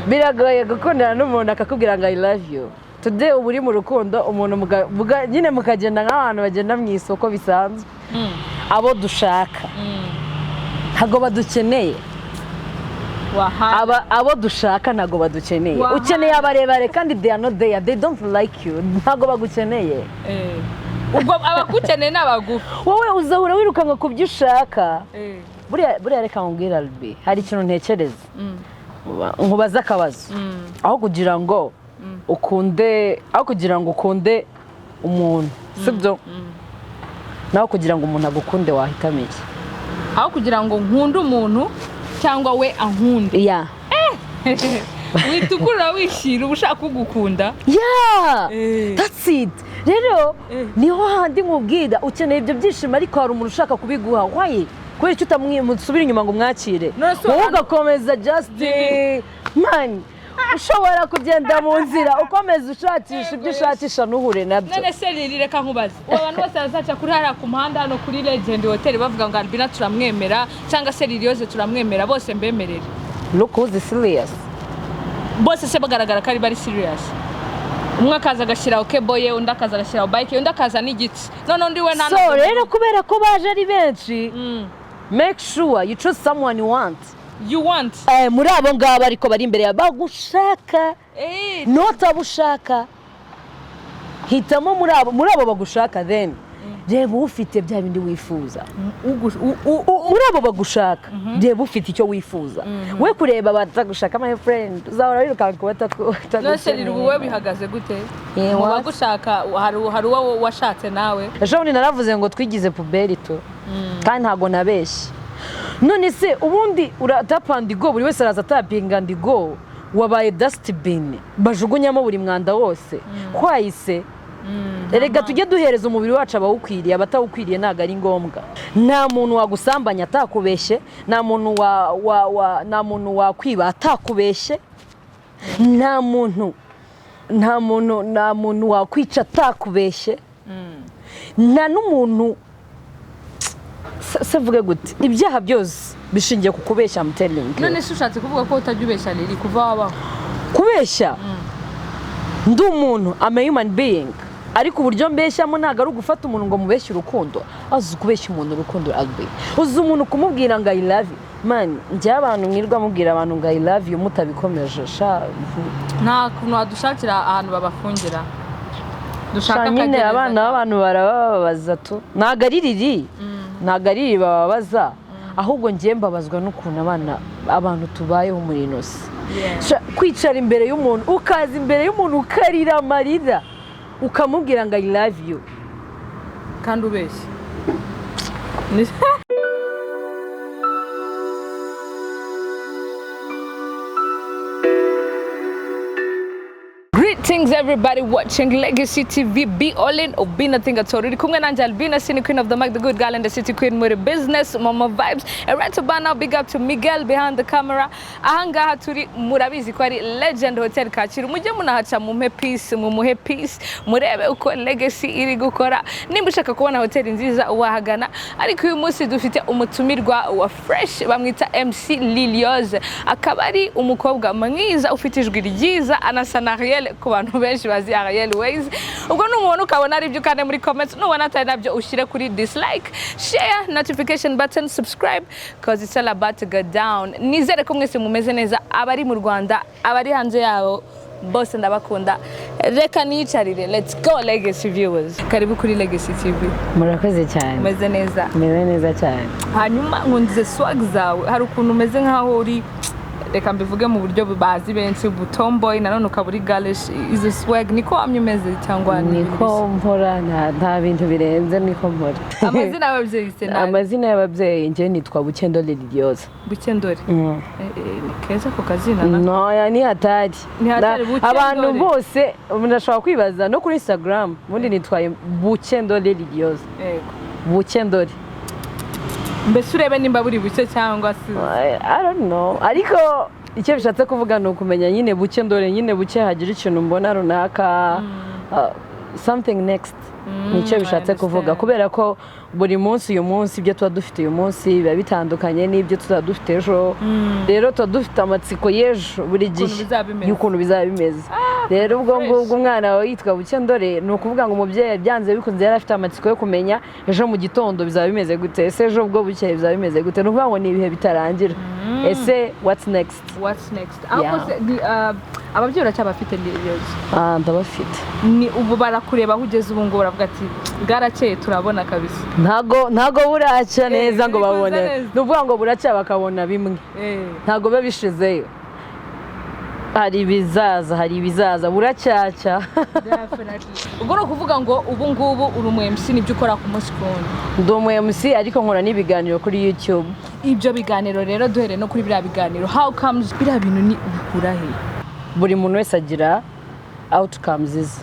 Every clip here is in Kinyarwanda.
Biragoye gukundana n'umuntu akakubwira ngo "I love you." Today uba uri mu rukundo, umuntu nyine mukagenda nk'abantu bagenda mu isoko bisanzwe. Abo dushaka ntabwo badukeneye. Abo dushaka ntabwo badukeneye. Ukeneye abarebare kandi they are not there, they don't like you, ntabwo bagukeneye. Ubwo abagukeneye ni abagufi. Wowe uzahora wirukanka ku byo ushaka. Buriya buriya, reka nkubwire, Albi, hari ikintu ntekereza, nkubaze akabazo. Aho kugira ngo ukunde umuntu, sibyo, naho kugira ngo umuntu agukunde, wahitamo iki? Aho kugira ngo nkunde umuntu cyangwa we ankunde? Yeah. Wihita ukurura wishyira, uba ushaka ugukunda. Yeah, that's it. Rero niho handi nkubwira, ukeneye ibyo byishimo ariko hari umuntu ushaka kubiguha. Why? Kubera icyo utamusubira inyuma ngo umwakire? None se wowe ugakomeza, just man, ushobora kugenda mu nzira ukomeza ushakisha ibyo ushakisha ntuhure nabyo. None se Lili, reka nkubaze, ubu abantu bose bazaca kuri hariya ku muhanda hano kuri Legend Hotel bavuga ngo "Albina turamwemera" cyangwa se "Liliose turamwemera", bose mbemerere? Look who's serious. Bose se bagaragara ko ari bari serious? Umwe akaza agashyiraho cable ye, undi akaza agashyiraho bike ye, undi akaza n'igiti, none undi we nta So rero, kubera ko baje ari benshi, make sure you choose someone you want. You want. Muri abo ngabo ariko bari imbere yawe bagushaka, notaba ushaka, hitamo muri abo bagushaka, then reba ufite bya bindi wifuza. Muri abo bagushaka, reba ufite icyo wifuza, we kureba batagushaka. My friend, uzahora wirukanka ku None se Lili, batagukeneye. ubu wowe bihagaze gute? Mu What? bagushaka hari uwo washatse nawe? Ejo bundi naravuze ngo twigize poubelle tu, kandi ntabwo nabeshye. None se ubundi uratapa and go, buri wese araza atapinga and go, wabaye dustbin bajugunyamo buri mwanda wose kwayise. Erega tujye duhereza umubiri wacu abawukwiriye, abatawukwiriye ntabwo ari ngombwa. Nta muntu wagusambanya atakubeshye, nta muntu wa, wa, wa, nta muntu wakwiba atakubeshye, nta muntu wakwica atakubeshye, nta n'umuntu se mvuge gute, ibyaha byose bishingiye ku kubeshya. I'm telling you. None se ushatse kuvuga ko utajya ubeshya, Lili, kuva wabaho? Kubeshya, ndi umuntu, I'm a human being, ariko uburyo mbeshyamo ntabwo ari ugufata umuntu ngo mubeshye urukundo. Azi kubeshya umuntu urukundo, Albi? Uzi umuntu kumubwira ngo "I love you"? Man, njyewe abantu mwirwa mubwira abantu ngo "I love you" mutabikomeje, sha. Nta kuntu wadushakira ahantu babafungira dushaka Sha nyine akagereza? Abana b'abantu barabababaza tu. Ntabwo ari riri, ntabwo ari riri bababaza, ahubwo njye mbabazwa n'ukuntu abana abantu tubayeho muri ino si. Sha, kwicara imbere y'umuntu, ukaza imbere y'umuntu ukarira amarira, ukamubwira ngo "I love you" kandi ubeshya. Greetings everybody watching Legacy TV. Be all in or be nothing at all. Uri kumwe nanjye Albina Sini, Queen of the Mic, the good girl in the city, queen muri business, mama vibes. And right about now, big up to Miguel behind the camera. Ahangaha turi murabizi ko ari Legend Hotel Kacyiru. Mujye munahaca mumpe peace, mumuhe peace, murebe uko Legacy iri gukora. Nimba ushaka kubona hoteli nziza wahagana. Ariko uyu munsi dufite umutumirwa wa fresh, bamwita MC Liliose. Akaba ari umukobwa mwiza ufite ijwi ryiza, anasa na Ariel ku bantu benshi bazi Ariel Ways. Ubwo n'umuntu ukabona ari ibyo ukande muri comments, nubona atari nabyo ushyire kuri dislike, share, notification button, subscribe, cause it's all about to go down. Nizere ko mwese mumeze neza, abari mu Rwanda, abari hanze yabo, bose ndabakunda. Reka niyicarire, let's go Legacy viewers. Karibu kuri Legacy TV. Murakoze cyane. Umeze neza? Meze neza cyane. Hanyuma nkunze swag zawe, hari ukuntu umeze nkaho uri, reka mbivuge mu buryo bazi benshi, butomboy, nanone ukaba uri girlish. Izo swag niko wamye umeze cyangwa ni ibintu Niko mpora, nta bintu birenze, niko mpora. bishya? Amazina y'ababyeyi se nani? Amazina y'ababyeyi, njye nitwa Bukendole Liliose. Bukendore. Ni keza ako kazina na Ntoya ni hatari. Ni hatari, Bukendore. Abantu bose umuntu ashobora kwibaza no kuri Instagram ubundi nitwaye Bukendole Liliose. Bukendore. Mbese urebe nimba buri buke cyangwa se I don't know, ariko icyo bishatse kuvuga ni ukumenya nyine buke ndore, nyine buke hagira ikintu mbona runaka. Something next, nicyo bishatse I kuvuga. understand. Kubera ko buri munsi, uyu munsi ibyo tuba dufite uyu munsi biba bitandukanye n'ibyo tuzaba dufite ejo. Rero tuba dufite amatsiko y'ejo buri gihe bizaba bimeze. Y'ukuntu bizaba bimeze. Rero ubwo fresh. ngubwo umwana wawe yitwa Bucya Ndore, ni ukuvuga ngo umubyeyi byanze bikunze yari afite amatsiko yo kumenya ejo mu gitondo bizaba bimeze gute, ese ejo ubwo bukeye bizaba bimeze gute. Ni ukuvuga ngo ni ibihe bitarangira. Ese what's next? What's next? Ahubwo se ababyeyi uracyabafite, Liliose? Ah, ndabafite. Ni ubu barakureba aho ugeze ubu ngubu, baravuga ati bwarakeye, turabona kabisa. Ntago buracya neza ngo biri kuza babone. neza. Ni ukuvuga ngo buracya bakabona bimwe, ntago biba bishizeyo. Hari ibizaza, hari ibizaza, buracyacya. Definitely. Ubwo ni ukuvuga ngo ubu ngubu uri umu MC, nibyo ukora ku munsi ku wundi? Ndi umu MC, ariko nkora n'ibiganiro kuri YouTube. Ibyo biganiro rero, duhereye no kuri biriya biganiro, how comes biriya bintu ni ubikura he? Buri muntu wese agira outcomes ze.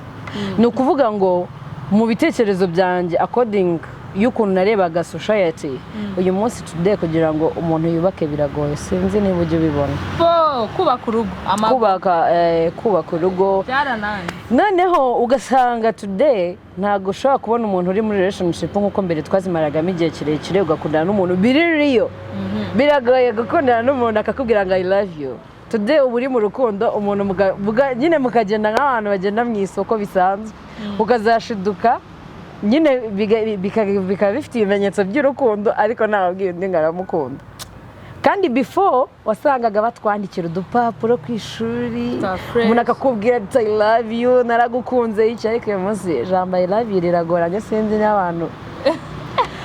Ni ukuvuga ngo mu bitekerezo byanjye, according y'ukuntu narebaga society uyu munsi, today, kugira ngo umuntu yubake biragoye. Sinzi niba ujya ubibona. Bo kubaka urugo Kubaka urugo byarananze. Noneho ugasanga today ntabwo ushobora kubona umuntu uri muri relationship nk'uko mbere twazimaragamo igihe kirekire, ugakundana n'umuntu biririyo. Biragoye gukundana n'umuntu akakubwira ngo "I love you." Today uba uri mu rukundo, umuntu nyine mukagenda nk'abantu bagenda mu isoko bisanzwe, ukazashiduka nyine bikaba bifite ibimenyetso by'urukundo, ariko ntawabwiye undi ngo aramukunda. Kandi before wasangaga batwandikira udupapuro ku ishuri, Twa fresh. umuntu akakubwira ati "I love you, naragukunze," iki. Ariko uyu munsi ijambo "I love you" riragoranye. Sinzi n'abantu,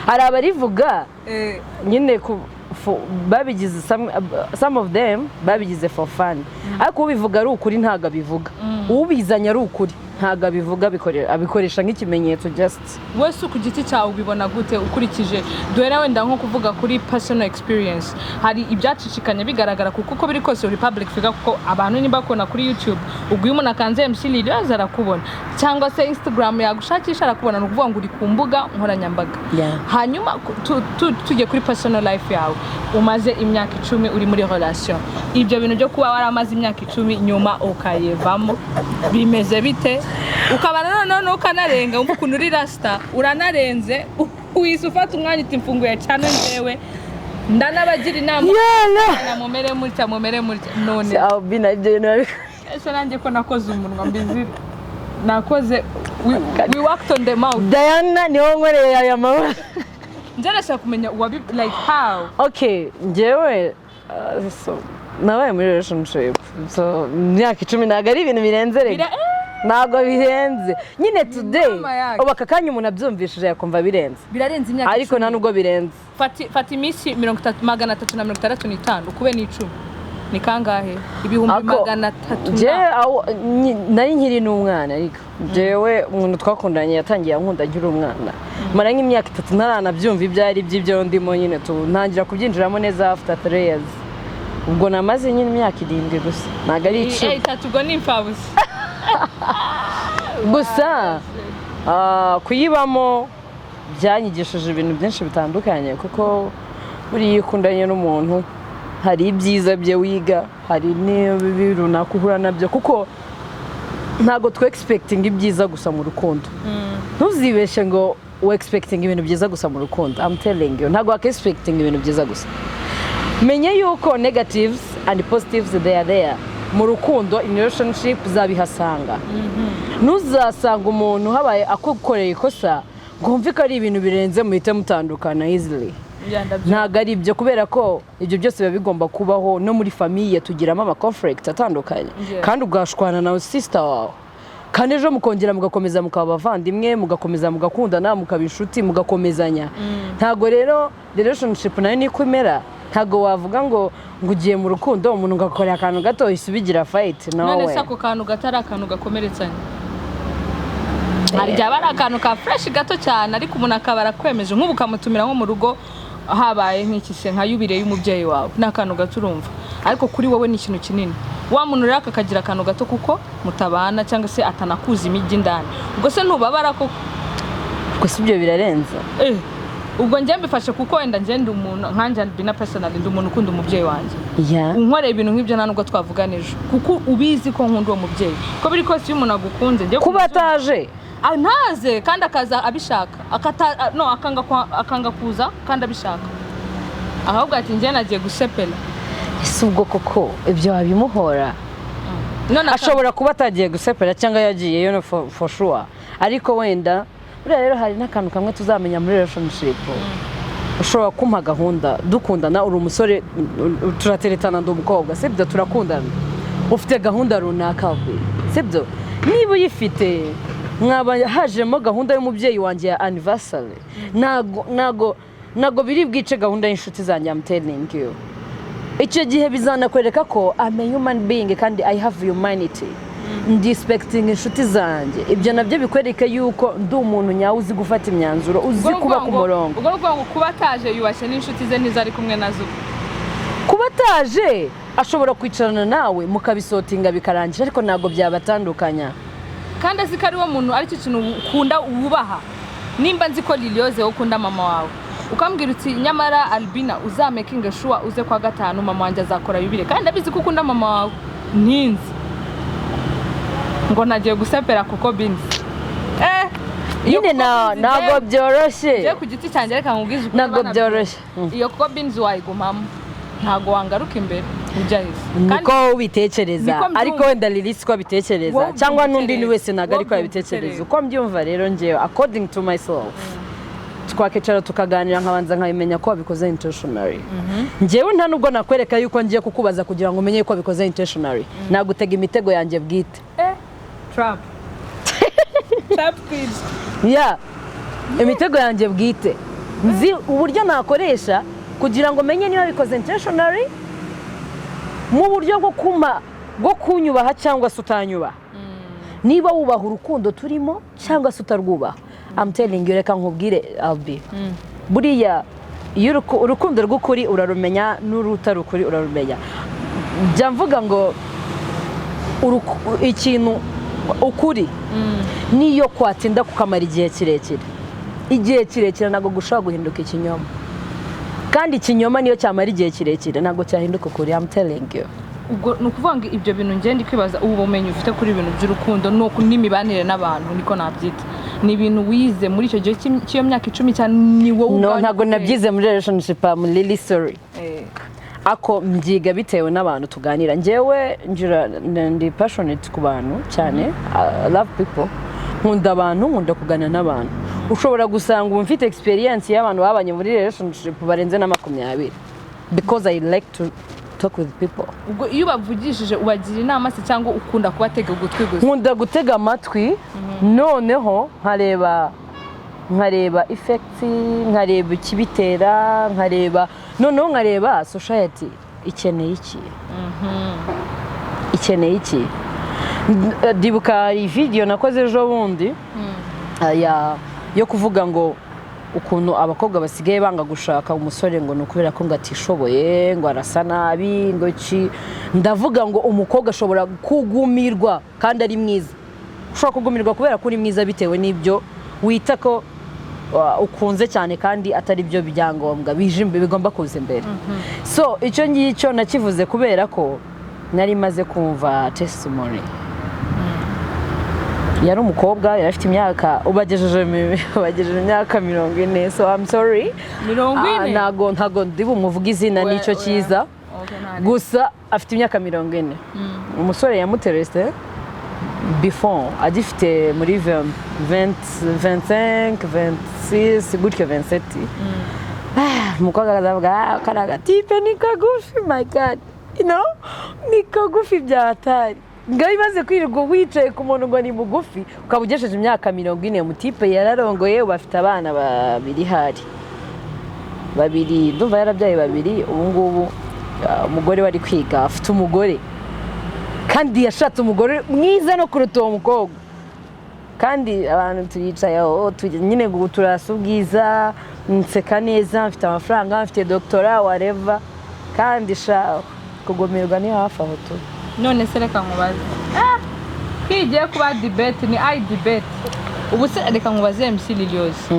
hari abarivuga nyine babigize some of them babigize for fun, ariko ubivuga ari ukuri ntabwo abivuga. Ubizanye ari ukuri ntabwo abivuga, abikoresha nk'ikimenyetso just. Wese ku giti cyawe ubibona gute, ukurikije, duhera wenda nko kuvuga kuri personal experience? Hari ibyacicikanye bigaragara, kuko uko biri kose uri public figure, kuko abantu niba bakubona kuri YouTube, ubwo iyo umuntu akanze MC Liliose arakubona, cyangwa se Instagram yagushakisha arakubona. Ni ukuvuga ngo uri ku mbuga nkoranyambaga. Hanyuma tujye kuri personal life yawe. Umaze imyaka 10 uri muri relation. Ibyo bintu byo kuba waramaze imyaka 10 nyuma ukayivamo bimeze bite? Ukaba noneho ukanarenga, wumva ukuntu uri rasita, uranarenze, wise ufata umwanya uti mfunguye cyane, njyewe ndanabagira inama Yana! na mumere mutya, mumere mutya. None Albina, ibyo bintu ese nanjye ko nakoze umunwa mbizi nakoze, we worked on the mouth. Diana niwo nkoreye aya mabara. Njye ndashaka kumenya uwabi, like how. Okay, njyewe so, nabaye muri relationship, so imyaka 10 ntabwo ari ibintu birenze rega. Ntabwo birenze nyine today. Mama yake. Ubu aka kanya umuntu abyumvishije yakumva birenze. Birarenze imyaka Ariko 10. nta nubwo birenze. Fata iminsi 30, 365 ukube n'10, ni kangahe? Ibihumbi 300 Njye na nari nkiri n'umwana, ariko njyewe umuntu twakundanye yatangiye ankunda nkiri umwana, mara nk'imyaka 3 ntaranabyumva ibyo ari byo, ibyo ndimo nyine tu ntangira kubyinjiramo neza after 3 years. Ubwo namaze nyine imyaka 7 gusa, ntabwo ari 10. 3 ubwo ni imfabusa. Gusa kuyibamo byanyigishije ibintu byinshi bitandukanye, kuko buriya iyo ukundanye n'umuntu hari ibyiza bye wiga, hari n'ibibi runaka uhura nabyo, kuko ntabwo twe expecting ibyiza gusa mu rukundo. Ntuzibeshye ngo we expecting ibintu byiza gusa mu rukundo. I'm telling you, ntabwo waka expecting ibintu byiza gusa. Menye yuko negatives and positives, they are there mu rukundo. In relationship uzabihasanga. Ntuzasanga umuntu habaye akukoreye ikosa ngo wumve ko ari ibintu birenze muhite mutandukana easily. Ntabwo ari ibyo, kubera ko ibyo byose biba bigomba kubaho. No muri famille tugiramo ama conflict atandukanye, kandi ugashwana na sister wawe, kandi ejo mukongera mugakomeza mukaba abavandimwe, mugakomeza mugakundana, mukaba inshuti, mugakomezanya. Ntabwo rero relationship nayo niko imera. Ntabwo wavuga ngo ugiye mu rukundo, umuntu ugakorera akantu gato uhise ubigira fight. No None way. se ako kantu gato ari akantu gakomeretsanya? Hari igihe aba ari akantu ka fresh gato cyane, ariko umuntu akaba arakwemeje, nk'ubu ukamutumira nko mu rugo habaye nk'iki se, nka yubile y'umubyeyi wawe, ni akantu gato urumva, ariko kuri wowe ni ikintu kinini. Wa muntu rero akakagira akantu gato kuko mutabana cyangwa se atanakuza imijyi indani, ubwo se ntubabara koko? Gusa ibyo birarenze. Ubwo njye mbifashe kuko wenda njye ndi umuntu nkanjye Albina, personally ndi umuntu ukunda umubyeyi wanjye. Unkoreye ibintu nk'ibyo nta nubwo twavugana ejo, kuko ubizi ko nkunda uwo mubyeyi. Ko biri kose iyo umuntu agukunze njye Kuba ataje Ah, ntaze kandi akaza abishaka, akata, ah, no, akanga kuza kandi abishaka, ahubwo ati: "Njye nagiye gusepela." Ese ubwo koko ibyo wabimuhora? None Ashobora kuba atagiye gusepera cyangwa yagiyeyo, no for sure, ariko wenda buriya rero hari n'akantu kamwe tuzamenya muri relationship. Ushobora kumpa gahunda dukundana, uri umusore, turateretana, ndi umukobwa, sibyo? Turakundana, ufite gahunda runaka, sibyo? Niba uyifite, mwaba hajemo gahunda y'umubyeyi wanjye ya anniversary, ntago biri bwice gahunda y'inshuti zanjye. I'm telling you, icyo gihe bizanakwereka ko I'm a human being kandi I have humanity, ndi respecting inshuti zanjye. Ibyo nabyo bikwereka yuko ndi umuntu nyawe uzi gufata imyanzuro, uzi Ubwo ni kuba ukuvuga ku murongo. Ubwo ni ukuvuga ngo kuba ataje yubashye n'inshuti ze n'izo ari kumwe nazo. Kuba ataje, ashobora kwicarana nawe mukabisortinga bikarangira, ariko ntabwo byabatandukanya. Kandi azi ko ari wo muntu, aricyo kintu ukunda, wubaha. Nimba nzi ko Liliose wowe ukunda mama wawe, ukambwira uti: "Nyamara Albina, uzamakinge sure uze kwa gatanu, mama wanjye azakora bibiri," kandi ndabizi ko ukunda mama wawe, ntinzi ngo nagiye gusepera kuko binzi iyo Nyine kuko binzi ntabwo byoroshye. Njyewe ku giti cyanjye, reka nkubwize ukuri, Ntabwo bana byoroshye. Iyo kuko binzi wayigumamo, ntabwo wangaruka imbere ujya heza. Niko wowe ubitekereza. Niko mbyumva. Ariko wenda Lili siko abitekereza, Wowe cyangwa ubyumva n'undi ute rero? wese ntabwo Wowe ariko ubyumva ute yabitekereza. rero? Uko mbyumva rero njyewe, according to myself, twakicara tukaganira, nkabanza nkabimenya ko wabikoze intentionally. Njyewe nta nubwo nakwereka yuko ngiye kukubaza kugira ngo umenye ko wabikoze intentionally, nagutega imitego yanjye bwite. Trap, trap queen. Ya, imitego yanjye bwite nzi uburyo nakoresha kugira ngo menye niba bikoze intentionally mu buryo bwo kuma bwo kunyubaha cyangwa se utanyubaha, niba wubaha urukundo turimo cyangwa se utarwubaha. I'm telling you, reka nkubwire Albi, buriya iyo urukundo rw'ukuri urarumenya n'urutari ukuri urarumenya. Njya mvuga ngo ikintu ukuri niyo kwatinda kukamara igihe kirekire, igihe kirekire, ntabwo gushobora guhinduka ikinyoma, kandi ikinyoma niyo cyamara igihe kirekire ntabwo cyahinduka ukuri. I'm telling you. Ubwo ni ukuvuga ngo ibyo bintu ngenda kwibaza, ubu bumenyi ufite kuri ibintu by'urukundo n'imibanire n'abantu, niko nabyita, ni ibintu wize muri icyo gihe cy'iyo myaka 10 cyane, ni wowe No, ubwawe ntabwo ufite? Nabyize muri relationship. I'm really sorry. Ako mbyiga bitewe n'abantu tuganira. Njyewe ngira ndi passionate ku bantu cyane. I love people, nkunda abantu, nkunda kuganira n'abantu. Ushobora gusanga ubu mfite experience y'abantu babanye muri relationship barenze na 20 because I like to talk with people. Ubwo iyo ubavugishije ubagira inama se, cyangwa ukunda kubatega ugutwi gusa? Nkunda gutega amatwi, noneho nkareba effect, nkareba ikibitera, nkareba noneho nkareba society ikeneye iki, ikeneye iki. Ndibuka iyi video nakoze ejo bundi yo kuvuga ngo ukuntu abakobwa basigaye banga gushaka umusore ngo ni ukubera ko ngo atishoboye, ngo arasa nabi, ngo iki. Ndavuga ngo umukobwa ashobora kugumirwa kandi ari mwiza. Ushobora kugumirwa kubera ko uri mwiza bitewe n'ibyo wita ko ukunze cyane kandi atari byo byangombwa bije imbere, bigomba kuza imbere. So icyo ngicyo nakivuze kubera ko nari maze kumva testimony. Yari umukobwa, yari afite imyaka, ubagejeje imyaka 40, so I'm sorry. Mirongo Ah, ine? Ntago ndi bumuvuge izina. Nicyo Oya. cyiza. Okay, nta Gusa afite imyaka 40. Umusore yamuterese before agifite muri 20, 25, 26 gutyo, 27. Ah, umukobwa akazavuga: "Ah, kariya gatipe ni kagufi, my God, you know, ni kagufi byatari." Ngaho imaze kwirirwa wicaye ku muntu ngo ni mugufi, ukaba ugejeje imyaka 40. Mutipe yararongoye, ubu afite abana babiri, hari babiri, ndumva yarabyaye babiri ubu ngubu. Ah, umugore we ari kwiga, afite umugore kandi yashatse umugore mwiza no kuruta uwo mukobwa. Kandi abantu turicaye aho nyine ngo turasa ubwiza, nseka neza, mfite amafaranga, mfite doctorat, whatever, kandi sha kugumirwa ni hafi aho tu. None se reka nkubaze, ko igiye kuba debate, ni ayi debate. Ubu se reka nkubaze, MC Liliose,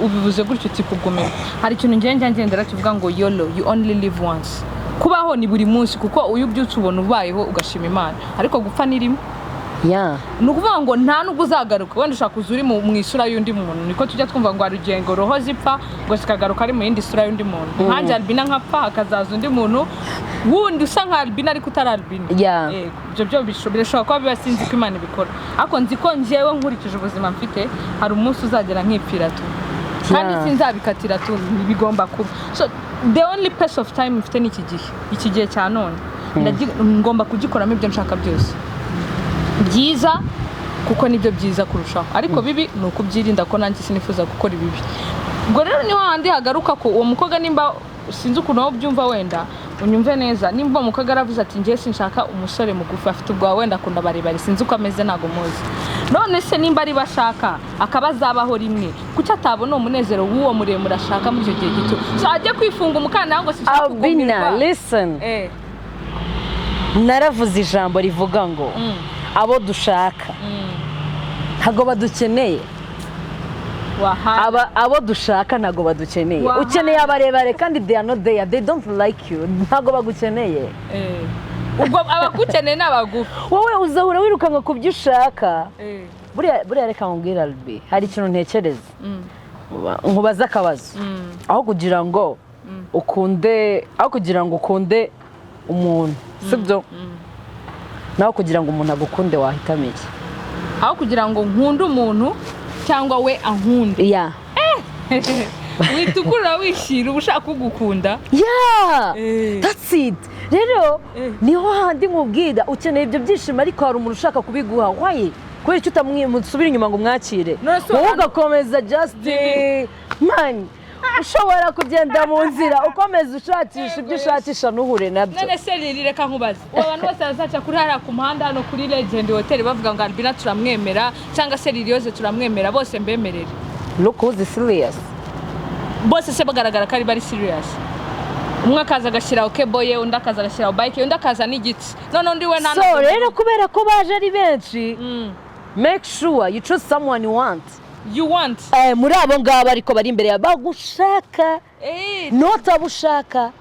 ubivuze gutyo uti kugumirwa, hari ikintu njya ngendera kivuga ngo YOLO, you only live once. Kubaho ni buri munsi, kuko iyo ubyutse ubona ubayeho ugashima Imana, ariko gupfa ni rimwe. Ya. Ni ukuvuga ngo nta nubwo uzagaruka, wenda ushaka kuza uri mu isura y'undi muntu. Niko tujya twumva ngo hari igihe ngo roho zipfa, ngo zikagaruka ari mu yindi sura y'undi muntu. Nkanjye Albina nkapfa, hakazaza undi muntu wundi usa nka Albina ariko utari Albina. Yego, ibyo byo birashobora kuba biba, sinzi ko Imana ibikora, ariko nzi ko njyewe nkurikije ubuzima mfite, hari umunsi uzagera nkipfira tu, kandi sinzabikatira tu, bigomba kuba. So the only piece of time mfite ni iki gihe, iki gihe cya none. Ngomba kugikoramo ibyo nshaka byose byiza, kuko nibyo byiza kurushaho, ariko bibi ni ukubyirinda, ko nanjye sinifuza gukora ibibi. Ubwo rero ni hahandi hagaruka ko uwo mukobwa, nimba, sinzi ukuntu wowe ubyumva, wenda unyumve neza, nimba uwo mukobwa aravuze ati: "Njye sinshaka umusore mugufi, afite ubwawe, wenda akunda barebare," sinzi uko ameze, ntabwo muzi. None se nimba ari bashaka akaba azabaho rimwe, kuki atabona uwo munezero w'uwo muremure ashaka muri icyo gihe gito? So ajye kwifunga umukandara ngo sinshaka Albina, kugumirwa. listen. Naravuze ijambo rivuga ngo abo dushaka ntabwo badukeneye. Waha. Abo dushaka ntabwo badukeneye. Waha. Ukeneye abarebare kandi they are not there, they don't like you, ntabwo bagukeneye. Ubwo abagukeneye ni abagufi. Wowe uzahora wirukanka ku byo ushaka. Buriya reka nkubwire, Albi, hari ikintu ntekereza. Nkubaze akabazo: aho kugira ngo ukunde umuntu, sibyo, naho kugira ngo umuntu agukunde, wahitamo iki? Aho kugira ngo nkunde umuntu cyangwa we ankunde? Ya. Wita ukurura wishyira, uba ushaka ugukunda. Yeah, that's it. Rero niho handi nkubwira, ukeneye ibyo byishimo ariko hari umuntu ushaka kubiguha. Why? Kubera icyo utamusubira inyuma ngo umwakire? None se wowe ugakomeza, just man, ushobora kugenda mu nzira ukomeza ushakisha ibyo ushakisha, ntuhure nabyo. None se riri, reka nkubaze, ubu abantu bose bazaca kuri hariya ku muhanda hano kuri Legend Hotel bavuga ngo Albina turamwemera cyangwa se Liliose turamwemera, bose mbemerere? Look who's serious. Bose se bagaragara ko ari bari serious? Umwe akaza agashyiraho cable ye, undi akaza agashyiraho bike ye, undi akaza n'igiti, none undi we nta So rero kubera ko baje ari benshi, make sure you choose someone you want. You want. Muri abo ngabo ariko bari imbere yawe bagushaka, notaba ushaka,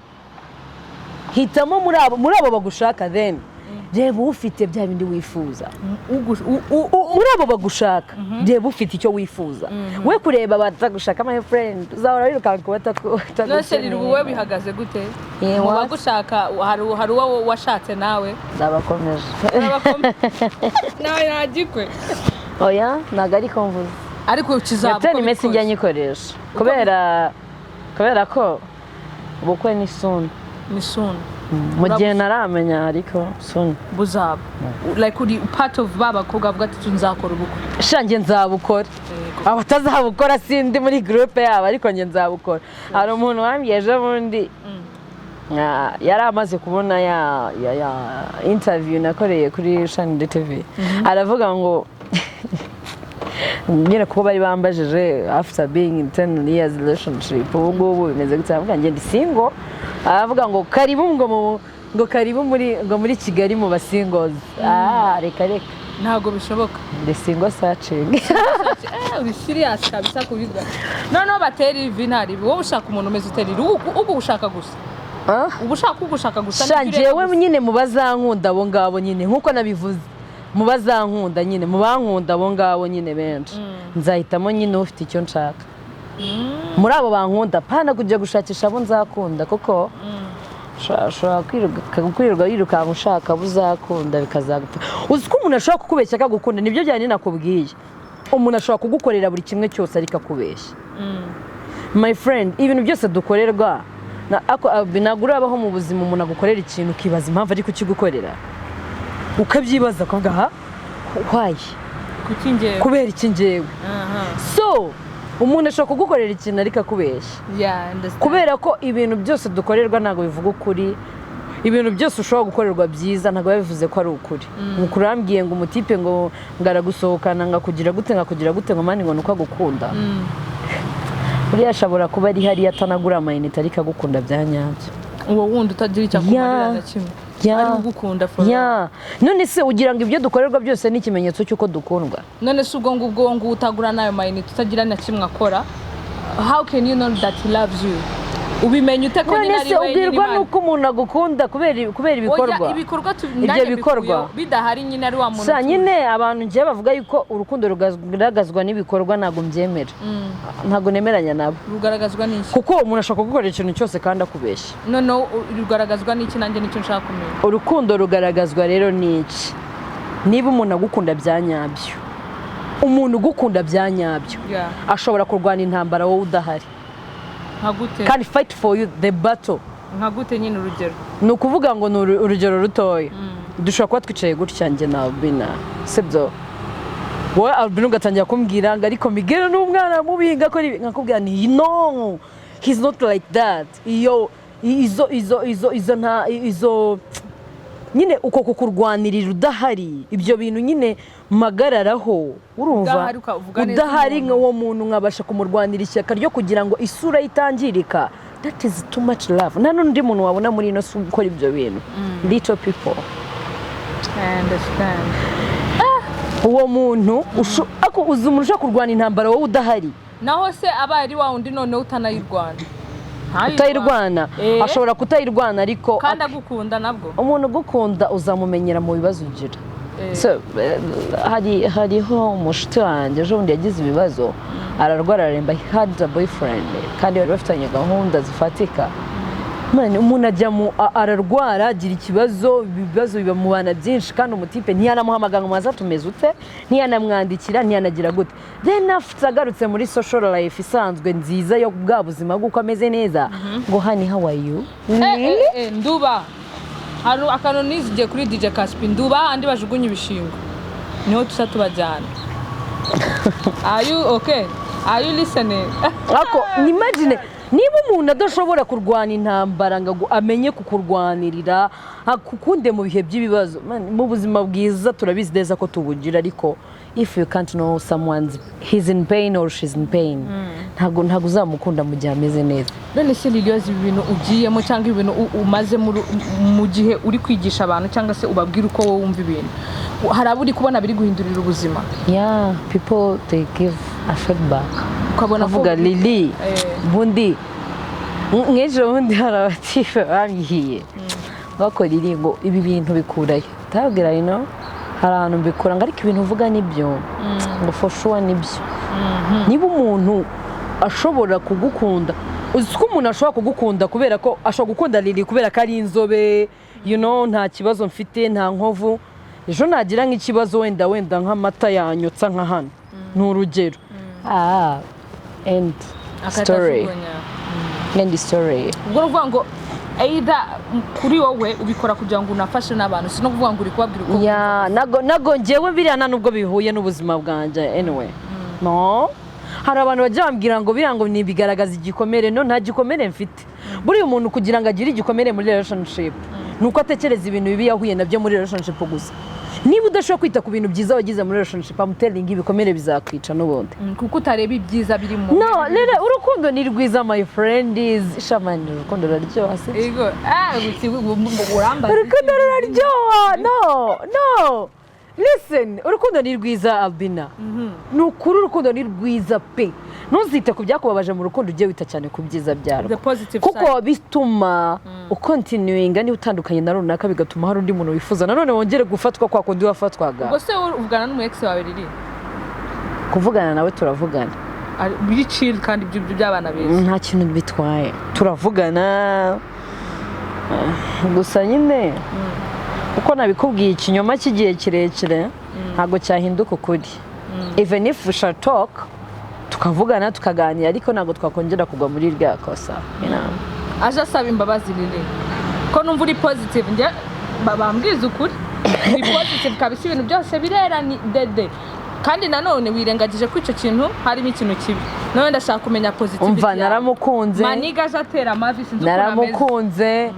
hitamo muri abo bagushaka, then reba ufite bya bindi wifuza. Muri abo bagushaka, reba ufite icyo wifuza, we kureba batagushaka. My friend, uzahora wirukanka ku None se riri, batagukeneye. Wowe bihagaze gute mu What? bagushaka? Hari uwo washatse nawe? Ndabakomeje. Nawe ntagikwe? Oya, ntabwo ari ko mvuze. Ariko kizaba Nyatera uko iminsi njya biri kose. nyikoresha kubera ko ubukwe ni soon. Ni soon. Mu gihe ntaramenya, ariko soon. Buzaba like uri part of ba bakobwa bavuga ati: "Nzakora ubukwe." Sha, njye nzabukora. Abatazabukora sindi muri groupe yabo, ariko njye nzabukora. Hari umuntu wambwiye ejo bundi, yari amaze kubona ya interview nakoreye kuri Shani TV, aravuga ngo nyine kuko bari bambajije after being in 10 years relationship, ubu ngubu bimeze gute? Aravuga, njye ndi single. Aravuga ngo karibu, ngo mu ngo karibu muri ngo muri Kigali mu ba singles. Ah, reka reka. Ntabwo bishoboka. Ndi single searching. Uri serious kabisa kubivuga. Noneho batera ivi ntaribi, wowe ushaka umuntu umeze utera ivi, ubu ushaka gusa? Ah? Uba ushaka ugushaka gusa? Sha, nibyo ureba njyewe gusa. Nyine mu bazankunda abo ngabo nyine, nkuko nabivuze, mu bazankunda nyine, mu bankunda abo ngabo nyine benshi, nzahitamo nyine ufite icyo nshaka muri abo bankunda, pana kujya gushakisha abo nzakunda, kuko ushobora kwirirwa wirukanka ushaka abo uzakunda bikazagupfa. Uzi ko umuntu ashobora kukubeshya akagukunda? Nibyo byane nakubwiye, umuntu ashobora kugukorera buri kimwe cyose ariko akubeshya. My friend, ibintu byose dukorerwa ako ntabwo urabaho mu buzima umuntu agukorera ikintu ukibaza impamvu ari kukigukorera, ukabyibaza ukavuga: "Ha, why?" Kuki njyewe? Kubera iki njyewe? Aha. So umuntu ashobora kugukorera ikintu ariko akubeshya. Yeah, understand. Kubera ko ibintu byose dukorerwa ntabwo bivuga ukuri. Ibintu byose ushobora gukorerwa byiza ntabwo biba bivuze ko ari ukuri. Nk'uko urambwiye ngo umutipe ngo aragusohokana, ngo akugira gute, ngo akugira gute, ngo man, ngo ni uko agukunda. Buriya ashobora kuba ari hariya atanagura amayinite, ariko agukunda bya nyabyo. Uwo wundi utagira icyo akumarira na kimwe, ari ugukunda for real. Yeah. None se ugira ngo ibyo dukorerwa byose ni ikimenyetso cy'uko dukundwa? None se ubwo ngubwo uwo nguwo utagura n'ayo mayinite, utagira na kimwe akora, how can you know that he loves you? Ubimenya ute ko nyine None ari se wenyine ubwirwa Imana? n'uko umuntu agukunda kubera ibikorwa? Oya, ibikorwa Ibyo nanjye bikorwa. mbikuyeho. Bidahari nyine ari wa muntu Sa nyine abantu ngiye bavuga yuko urukundo rugaragazwa n'ibikorwa, ntabwo mbyemera, ntabwo nemeranya nabo. Rugaragazwa n'iki? Kuko umuntu ashobora kugukorera ikintu cyose kandi akubeshya. Noneho rugaragazwa n'iki? Nanjye nicyo nshaka kumenya. Urukundo rugaragazwa rero n'iki? Niba umuntu agukunda bya nyabyo, umuntu ugukunda bya nyabyo ashobora kurwana intambara wowe udahari. Nka gute? Kandi fight for you the battle. Nka gute nyine, urugero? Ni ukuvuga ngo ni urugero rutoya: dushobora kuba twicaye gutya njye na Albina, sibyo? Wowe Albina ugatangira kumbwira ngo ariko Miguel ni umwana mubi, ngakora ibi, nkakubwira nti no, he's not like that. Iyo izo izo izo izo nta izo nyine uko kukurwanirira udahari, ibyo bintu nyine mpagararaho, urumva? Udahari ukavuga neza Udahari umuntu. nka uwo muntu nkabasha kumurwanira ishyaka ryo kugira ngo isura ye itangirika. That is too much love. Nta n'undi muntu wabona muri ino si ukora ibyo bintu, little people. I understand. Uwo muntu ako uzi umuntu ushobora kurwana intambara wowe udahari? Naho se abaye ari wa wundi noneho utanayirwana? Ntayirwane. Utayirwana? Eh. Ashobora kutayirwana ariko Kandi agukunda nabwo. Umuntu ugukunda uzamumenyera mu bibazo ugira. Eh. So, hariho umushuti wanjye ejo bundi yagize ibibazo, ararwara, araremba. He had a boyfriend kandi bari bafitanye gahunda zifatika. Man, umuntu ajya mu ararwara, agira ikibazo, ibibazo biba mu bana byinshi, kandi umutipe ntiyanamuhamagara ngo maze tumeze ute, ntiyanamwandikira, ntiyanagira gute. Then after agarutse muri social life isanzwe nziza yo bwa buzima bw'uko ameze neza, ngo "Honey, how are you?" Eh, eh, eh, nduba hari akantu nizigiye kuri DJ Caspi: nduba andi bajugunya ibishingwe niho tuza tubajyana. Are you okay? Are you listening? Ariko imagine niba umuntu adashobora kurwana intambara ngo amenye kukurwanirira, akukunde mu bihe by'ibibazo. Man, mu buzima bwiza turabizi neza ko tubugira, ariko if you can't know someone's he's in pain or she's in pain, ntabwo uzamukunda mu gihe ameze neza. None se Liliose, ibi bintu ugiyemo cyangwa ibintu umaze mu gihe uri kwigisha abantu cyangwa se ubabwira uko wowe wumva ibintu, hari abo uri kubona biri guhindurira ubuzima? Yeah, people, they give a feedback. Ukabona ko Avuga Lili, bundi nk'ejo bundi hari abatife bambwiye bakora iri ngo ibi bintu bikurayo, ndababwira ino hari ahantu mbikura, ngo ariko ibintu uvuga nibyo, ngo for sure nibyo. Niba umuntu ashobora kugukunda, uzi ko umuntu ashobora kugukunda kubera ko ashobora gukunda Lili kubera ko ari inzobe, nta kibazo mfite, nta nkovu. Ejo nagira nk'ikibazo, wenda nk'amata yanyotsa nka hano, ni urugero, end story. Akatajugunya. End story. Ubwo ni ukuvuga ngo either kuri wowe ubikora kugira ngo unafashe n'abantu, si no kuvuga ngo uri kubabwira uko. Yeah, nago njyewe biriya nta nubwo bihuye n'ubuzima bwanjye anyway. No, hari abantu bajya bambwira ngo biriya ngo ntibigaragaza igikomere. No, nta gikomere mfite. Buriya umuntu kugira ngo agire igikomere muri relationship ni uko atekereza ibintu bibi yahuye nabyo muri relationship gusa. Niba udashobora kwita ku bintu byiza wagize muri relationship, I'm telling you, ibikomere bizakwica n'ubundi. Kuko utareba ibyiza biri mu No, rero urukundo ni rwiza, my friend is shamani, urukundo ruraryoha, si? Ego, urambaza. Urukundo ruraryoha. No, listen, urukundo ni rwiza, Albina, ni ukuri, urukundo ni rwiza pe. Ntuzite ku byakubabaje mu rukundo, ujye wita cyane ku byiza byarwo. The positive Kuko side. bituma ucontinuinga niba utandukanye na runaka, bigatuma hari undi muntu wifuza nanone wongere gufatwa kwa kundi wafatwaga. Ubwo se wowe uvugana n'umu ex wawe riri? Kuvugana nawe turavugana. Biri chill kandi ibyo by'abana beza. Nta kintu bitwaye, turavugana. Gusa nyine uko nabikubwiye, ikinyoma cy'igihe kirekire ntabwo cyahinduka ukuri. Even if we shall talk, tukavugana, tukaganira, ariko ntabwo twakongera kugwa muri rya kosa. Aje asaba imbabazi, Lili, ko numva uri positive, njye bambwiza ukuri uri positive kabisa, ibintu byose birera ni dede, kandi nanone wirengagije ko icyo kintu harimo ikintu kibi. None ndashaka kumenya positivity Umva, yawe. naramukunze. Maniga aje atera amavi, sinzi ukuntu ameze. Naramukunze,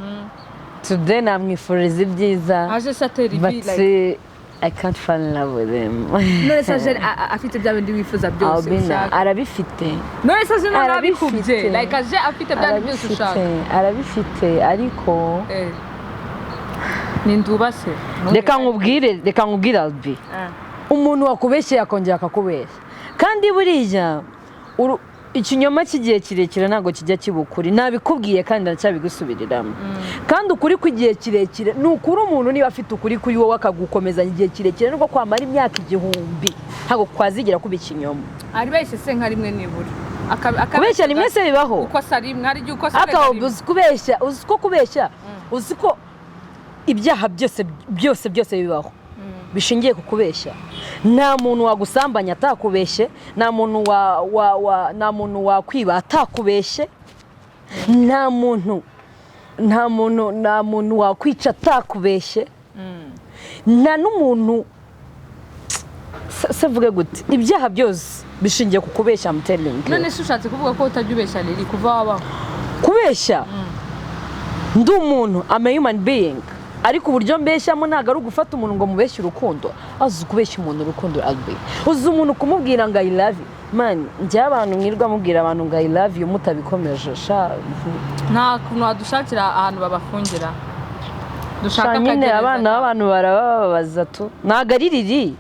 today namwifuriza ibyiza. Aje se atera ivi But like I can't fall in love with him. None se aje afite bya bindi wifuza byose Albina, ushaka? arabifite. None se aje none Arabifite. abikubye, like aje afite bya bindi byose ushaka? Arabifite, ariko Eh. Ni ndubase. Reka nkubwire, Albi, Ah. umuntu wakubeshye yakongera akakubeshya, kandi buriya Ikinyoma cy'igihe kirekire ntabwo kijya kiba ukuri. Nabikubwiye kandi ndacyabigusubiriramo. Kandi ukuri kw'igihe kirekire ni ukuri. Umuntu niba afite ukuri kuri wowe, akagukomezanya igihe kirekire, nubwo kwamara imyaka 1000, ntabwo kwazigera kuba ikinyoma. Aribeshye se nka rimwe nibura? Kubeshya rimwe se bibaho? Ukosa rimwe, hari igihe ukosa Aka rimwe. Uzi kubeshya, uzi ko kubeshya, uzi ko ibyaha byose byose byose bibaho bishingiye ku kubeshya. Nta muntu wagusambanya atakubeshye, nta muntu wa, wa, wa, nta muntu wakwiba atakubeshye, nta muntu wakwica atakubeshye, nta n'umuntu se vuge gute, ibyaha byose bishingiye ku kubeshya. I'm telling you. None se ushatse kuvuga ko utajya ubeshya riri kuva wabaho? Kubeshya, ndi umuntu, I'm a human being, ariko uburyo mbeshyamo ntabwo ari ugufata umuntu ngo mubeshye urukundo. Azi kubeshya umuntu urukundo, Albi, uzi umuntu kumubwira ngo "I love you"? Man, njyewe abantu mwirwa mubwira abantu ngo "I love you" mutabikomeje, sha. Nta kuntu wadushakira ahantu babafungira dushaka Sha nyine akagereza? Abana b'abantu barabababaza tu. Ntabwo ari riri,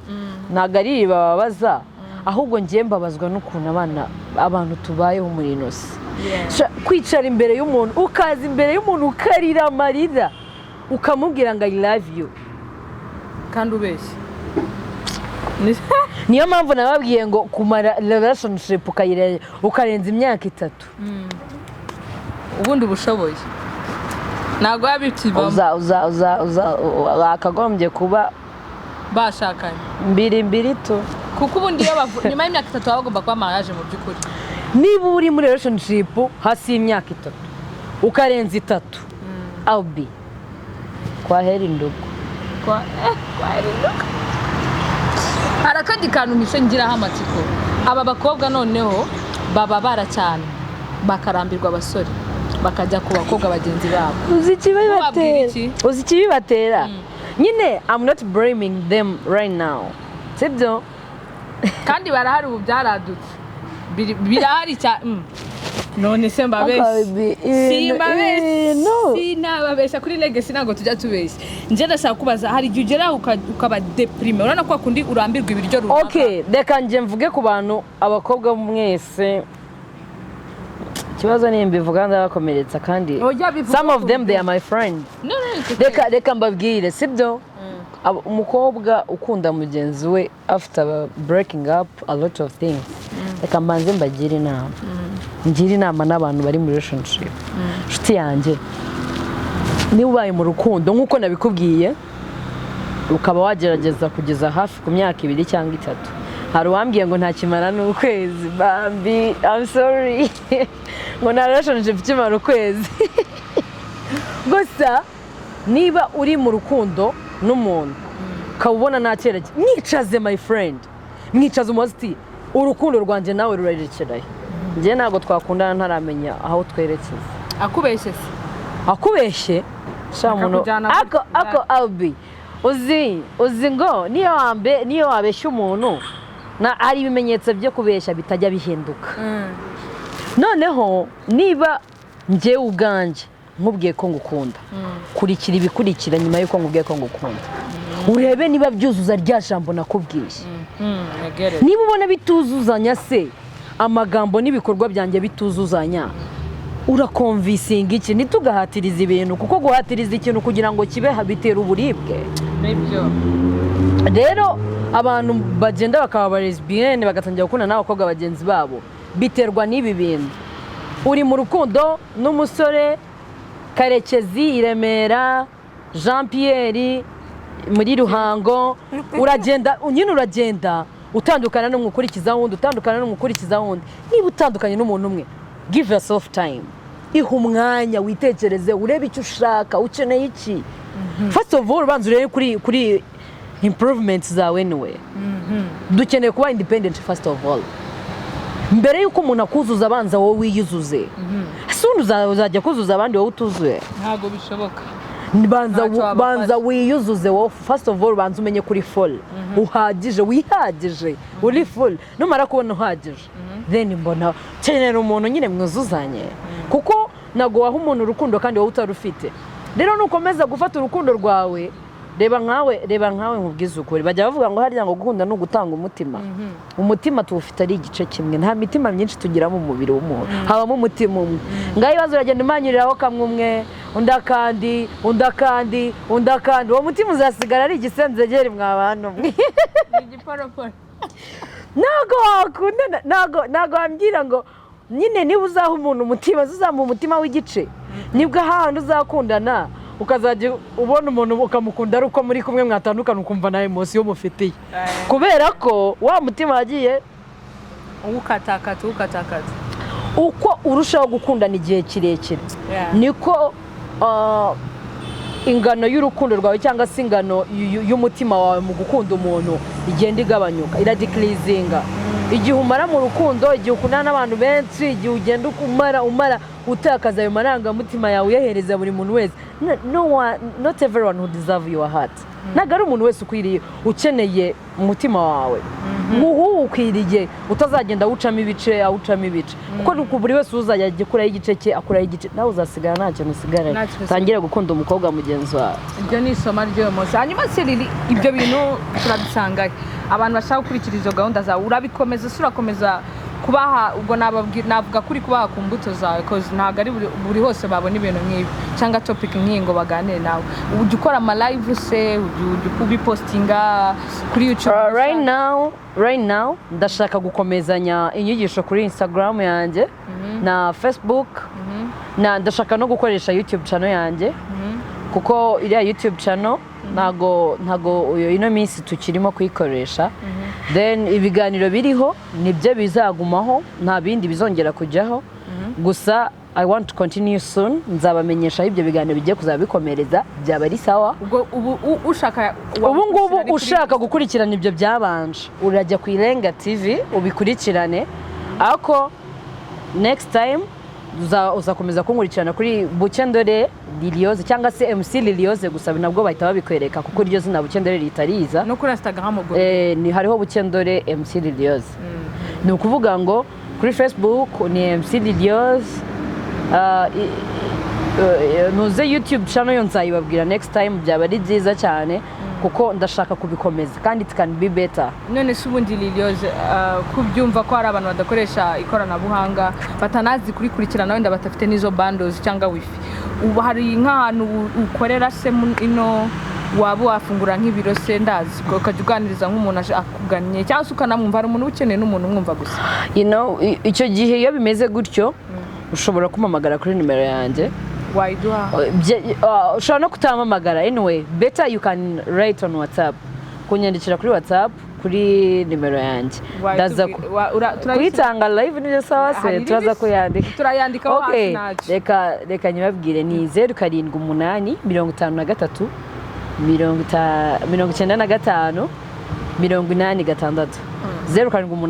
ntabwo ari riri bababaza, ahubwo ngiye mbabazwa n'ukuntu abana, abantu tubayeho muri ino si. Sha, kwicara imbere y'umuntu, ukaza imbere y'umuntu ukarira amarira, ukamubwira ngo "I love you" kandi ubeshya. Niyo mpamvu nababwiye ngo kumara relationship ukarenza imyaka 3, ubundi ubushoboye ntabwo biba bikivamo. Uza uza uza uza wakagombye kuba Bashakanye. Mbiri mbiri tu. Kuko ubundi iyo nyuma y'imyaka 3 baba bagomba kuba mariage mu by'ukuri. Niba uri muri relationship hasi y'imyaka 3, ukarenza 3, Albi, kwahera indugu. Kwa Erinduka. Hari akandi kantu mpise ngiraho amatsiko. Aba bakobwa noneho baba cyane bakarambirwa abasore, bakajya ku bakobwa bagenzi babo. Uzi ikibibatera? Ubabwira iki? Uzi ikibibatera nyine? I'm not blaming them right now, sibyo? Kandi barahari, ubu byaradutse. Birahari cyane. None se mbabeshye? Simbabeshye, sinababeshya. Kuri Legacy ntabwo tujya tubeshya. Njye ndashaka kubaza, hari igihe ugera ukaba déprimé? Urabona ko kundi urambirwa ibiryo runaka. Okay, reka njye mvuge ku bantu, abakobwa mwese. Ikibazo ni mbivuga ndabakomeretsa kandi Oya, bivuga some of them, they are my friends. No, it's okay. Reka mbabwire, sibyo? Umukobwa ukunda mugenzi we after breaking up a lot of things, reka mbanze mbagire inama, ngire inama n'abantu bari muri relationship. Inshuti yanjye, niba ubaye mu rukundo nk'uko nabikubwiye, ukaba wagerageza kugeza hafi ku myaka 2 cyangwa 3, hari uwambwiye ngo ntakimara n'ukwezi. Bambi, I'm sorry, ngo nta relationship ikimara ukwezi. Gusa niba uri mu rukundo n'umuntu, ukaba ubona nta cyerekezo, mwicaze, my friend, mwicaze umubaze uti: "Urukundo rwanjye nawe rurarekerayo? Njye ntabwo twakundana ntaramenya aho twerekeza." Akubeshye se? Akubeshye, sha muntu. Akakujyana Ako ako Albi, uzi ngo niyo wabeshya umuntu, na hari ibimenyetso byo kubeshya bitajya bihinduka. Noneho niba njyewe ubwanjye nkubwiye ko ngukunda, kurikira ibikurikira nyuma y'uko nkubwiye ko ngukunda, urebe niba byuzuza rya jambo nakubwiye. I get it. Niba ubona bituzuzanya se, amagambo n'ibikorwa byanjye bituzuzanya, uraconvincinga iki? Ntitugahatirize ibintu, kuko guhatiriza ikintu kugira ngo kibe bitera uburibwe. Nibyo. Rero abantu bagenda bakaba aba lesbienne, bagatangira gukundana n'abakobwa bagenzi babo, biterwa n'ibi bintu. Uri mu rukundo n'umusore Karekezi i Remera, Jean Pierre muri Ruhango, uragenda nyine, uragenda utandukana n'umukurikiza wundi, utandukana n'umukurikiza wundi. Niba utandukanye n'umuntu umwe, give yourself time, iha umwanya witekereze, urebe icyo ushaka, ukeneye iki. First of all, ubanza urebe kuri improvements zawe. Anyway, dukeneye kuba independent first of all. Mbere y'uko umuntu akuzuza, abanza wowe wiyuzuze. Ese ubundi uzajya kuzuza abandi wowe utuzuye? Ntabwo bishoboka. Banza Ntacyo wabafasha. Banza wiyuzuze wowe first of all, banza umenye kuri full, uhagije, wihagije, uri full. Numara kubona uhagije, then mbona kenera umuntu nyine mwuzuzanye, kuko ntabwo waha umuntu urukundo kandi wowe utarufite. Rero nukomeza gufata urukundo rwawe Reba nkawe, nkubwize ukuri, bajya bavuga ngo harya ngo gukunda ni ugutanga umutima. Umutima tuwufite ari igice kimwe, nta mitima myinshi tugira mu mubiri w'umuntu, habamo umutima umwe. Ngaho ibibazo uragenda umanyuriraho kamwe umwe, undi akandi, undi akandi, undi akandi, uwo mutima uzasigara ari igisenzegeri mwa bantu mwe. Ni igiporoporo. Ntabwo wakundana, ntabwo wambwira ngo nyine niba uzaha umuntu umutima, uzamuha umutima w'igice, nibwo ahandi uzakundana ukazajya ubona umuntu ukamukunda ari uko muri kumwe, mwatandukana ukumva nta émotion mufitiye, kubera ko wa mutima wagiye uwukatakata uwukatakata. Uko urushaho gukundana igihe kirekire, niko ingano y'urukundo rwawe cyangwa se ingano y'umutima wawe mu gukunda umuntu igenda igabanyuka, iradecreasinga. Igihe umara mu rukundo, igihe ukundana n'abantu benshi, igihe ugenda umara utakaza ayo marangamutima yawe uyahereza buri muntu wese. No one, not everyone who deserve your heart. Ntabwo ari umuntu wese ukwiriye, ukeneye umutima wawe muhu ukwiriye, utazagenda awucamo ibice, awucamo ibice, kuko ni uku buri wese uzajya akuraho igice cye, akuraho igice, nawe uzasigara nta kintu usigaranye. Nta kintu. Utangire gukunda umukobwa mugenzi wawe. Ibyo ni isomo ry'uyu munsi. Hanyuma se Lili, ibyo bintu turabisangahe? Abantu bashaka gukurikira izo gahunda zawe, urabikomeza se? Urakomeza kubaha? Ubwo nababwira, navuga kuri kubaha ku mbuto zawe, 'cause ntabwo ari buri hose babona ibintu nk'ibi cyangwa topic nk'iyi ngo baganire nawe. Ujya ukora ama live se? Ujya ubipostinga kuri YouTube? Right now ndashaka gukomezanya inyigisho kuri Instagram yanjye na Facebook, na ndashaka no gukoresha YouTube channel yanjye, kuko iriya YouTube channel ntago ino minsi tukirimo kuyikoresha. Then ibiganiro biriho nibyo bizagumaho, nta bindi bizongera kujyaho. Gusa I want to continue soon, nzabamenyesha aho ibyo biganiro bigiye kuzaba bikomereza, byaba ari sawa. Ubwo ubu ushaka Ubu ngubu ushaka gukurikirana ibyo byabanje, urajya ku Irenga TV ubikurikirane, ariko next time uzakomeza kunkurikirana kuri Bukendore Liliose cyangwa se MC Liliose gusa, nabwo bahita babikwereka, kuko iryo zina Bukendore ritariza. No kuri Instagram ubwo? Ni hariho Bukendore MC Liliose. Ni ukuvuga ngo kuri Facebook ni MC Liliose. Nuze YouTube channel yo nzayibabwira next time, byaba ari byiza cyane, kuko ndashaka kubikomeza kandi it can be better. None se ubundi Liliose, kubyumva ko hari abantu badakoresha ikoranabuhanga, batanazi kurikurikirana, wenda badafite n'izo bundles cyangwa wifi, ubu hari nk'ahantu ukorera se ino waba wafungura nk'ibiro se, ndazi, ukajya uganiriza nk'umuntu aje akugannye, cyangwa se ukanamwumva? Hari umuntu uba ukeneye n'umuntu umwumva gusa. Icyo gihe iyo bimeze gutyo, ushobora kumpamagara kuri nimero yanjye. Wayiduha? Ushobora no kutampamagara. Anyway, better you can write on WhatsApp, kunyandikira kuri WhatsApp kuri nimero yanjye. Ndaza kuyitanga live nibyo sawa se? Hari Turaza iribisi? kuyandika. Turayandikaho hasi. Okay, Ntacyo. Reka nyibabwire, ni 078 53 95 86. 078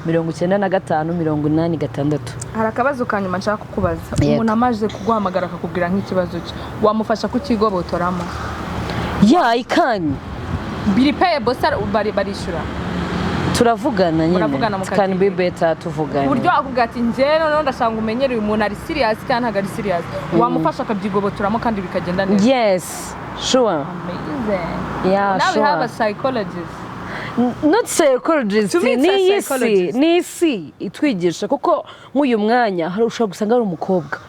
53 95 86. Hari akabazo ka nyuma nshaka kukubaza. Yego. Umuntu amaze kuguhamagara akakubwira nk'ikibazo cye, wamufasha kukigobotoramo? Yeah, I can. Biri payable se? Barishyura? Turavugana nyine. Muravugana. It can be better tuvuganye. Ku buryo akubwira ati: "Njye noneho ndashaka ngo umenyere uyu muntu ari serious cyangwa ntabwo ari serious," wamufasha akabyigobotoramo kandi bikagenda neza? Yes, sure. Amazing. Yeah. Now we Sure. have a psychologist. Not psychologist. To me it's a Ni isi. psychologist. Ni isi itwigisha, kuko nk'uyu mwanya hari ushobora gusanga hari umukobwa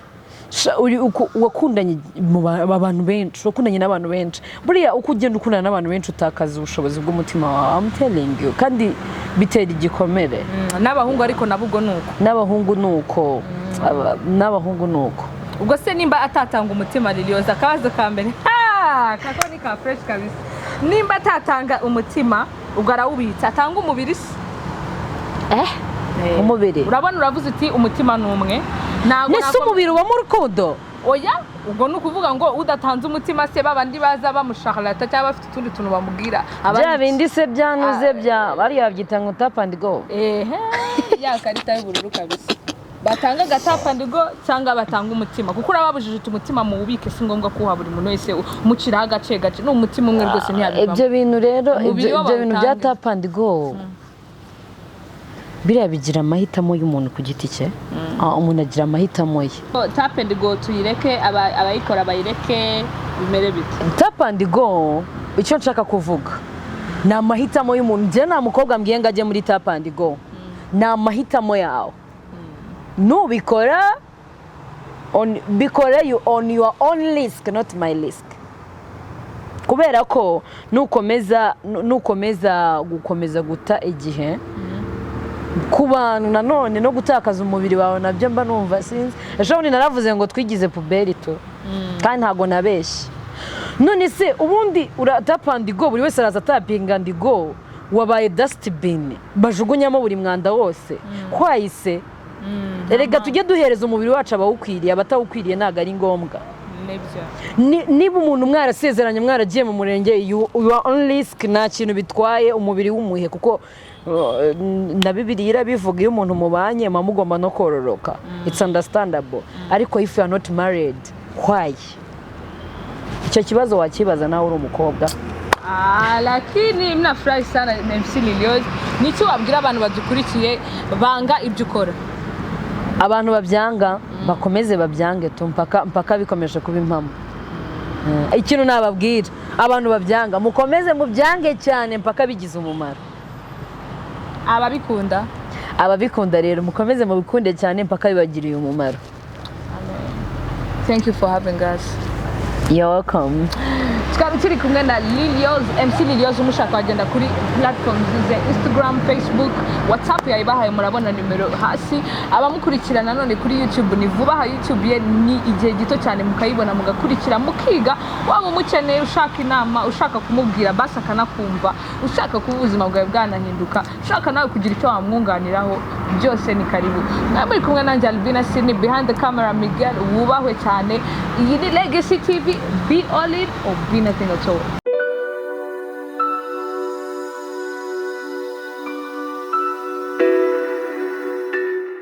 wakundanye mu abantu benshi, wakundanye n'abantu benshi. Buriya uko ugenda ukundana n'abantu benshi, utakaza ubushobozi bw'umutima wawe, I'm telling you, kandi bitera igikomere. N'abahungu ariko nabo ubwo ni uko? N'abahungu ni uko. N'abahungu ni uko. Ubwo se nimba atatanga umutima, Liliose, akabazo ka mbere, ha kako ni ka fresh kabisa, nimba atatanga umutima ubwo arawubitsa, atanga umubiri se? Eh, umubiri? Urabona uravuze uti umutima ni umwe, ntabwo Nese umubiri ubamo urukundo? Oya, ubwo ni ukuvuga ngo udatanze umutima se, babandi baza bamusharlata cyangwa bafite utundi tuntu bamubwira abandi? Bya bindi se byanuze bya bariya babyita ngo tap and go. Ehe, ya karita y'ubururu kabisa. Batanga agatap and go cyangwa batanga umutima? Kuko urababujije uti umutima muwubike, si ngombwa kuwuha buri muntu wese umuciraho agace gace, ni umutima umwe rwose ntiyabivamo. Ibyo bintu rero, Umubiri ibyo wo ibyo bintu bya bawutange. tap and go, biriya bigira amahitamo y'umuntu ku giti cye. Umuntu agira amahitamo ye. Tap and go tuyireke, abayikora bayireke. Bimere bite? Tap and go, icyo nshaka kuvuga ni amahitamo y'umuntu. Njye nta mukobwa mbwiye ngo ajye muri tap and go, ni amahitamo yawe. Nubikora bikore you on your own risk, not my risk, kubera ko nukomeza gukomeza guta igihe ku bantu, nanone no gutakaza umubiri wawe nabyo mba numva sinzi. Ejo bundi naravuze ngo twigize poubelle tu, kandi ntabwo nabeshye. None se ubundi uratapa and go, buri wese araza atapinga and go, wabaye dustbin bajugunyamo buri mwanda wose kwayise. Erega tujye duhereza umubiri wacu abawukwiriye, abatawukwiriye ntabwo ari ngombwa. Nibyo. Niba umuntu mwarasezeranye, mwaragiye mu murenge, you are on risk, nta kintu bitwaye umubiri w'umuhe, kuko na Bibiliya irabivuga, iyo umuntu mubanye muba mugomba no kororoka, it's understandable. Ariko if you are not married, why? Icyo kibazo wakibaza nawe uri umukobwa. Ah, lakini mnafurahi sana MC Liliose. Niki wabwira abantu badukurikiye banga ibyo ukora? Abantu babyanga bakomeze babyange tu, mpaka mpaka bikomeje kuba impamo. Ikintu nababwira abantu babyanga, mukomeze mubyange cyane mpaka bigize umumaro. Ababikunda? Ababikunda rero, mukomeze mubikunde cyane mpaka bibagiriye umumaro. Thank you for having us. You're welcome. Twari turi kumwe na Liliose, MC Liliose. Umushaka wagenda kuri platforms ze, Instagram, Facebook, WhatsApp yayibahaye, murabona nimero hasi. Abamukurikira nanone kuri YouTube, ni vuba aha YouTube ye ni igihe gito cyane mukayibona, mugakurikira, mukiga. Waba umukeneye, ushaka inama, ushaka kumubwira basi akanakumva, ushaka kuba ubuzima bwawe bwanahinduka, ushaka nawe kugira icyo wamwunganiraho, byose ni karibu. Mwari muri kumwe nanjye Albina Sini, behind the camera Miguel wubahwe cyane. Iyi ni Legacy TV. Be all in or be nothing at all.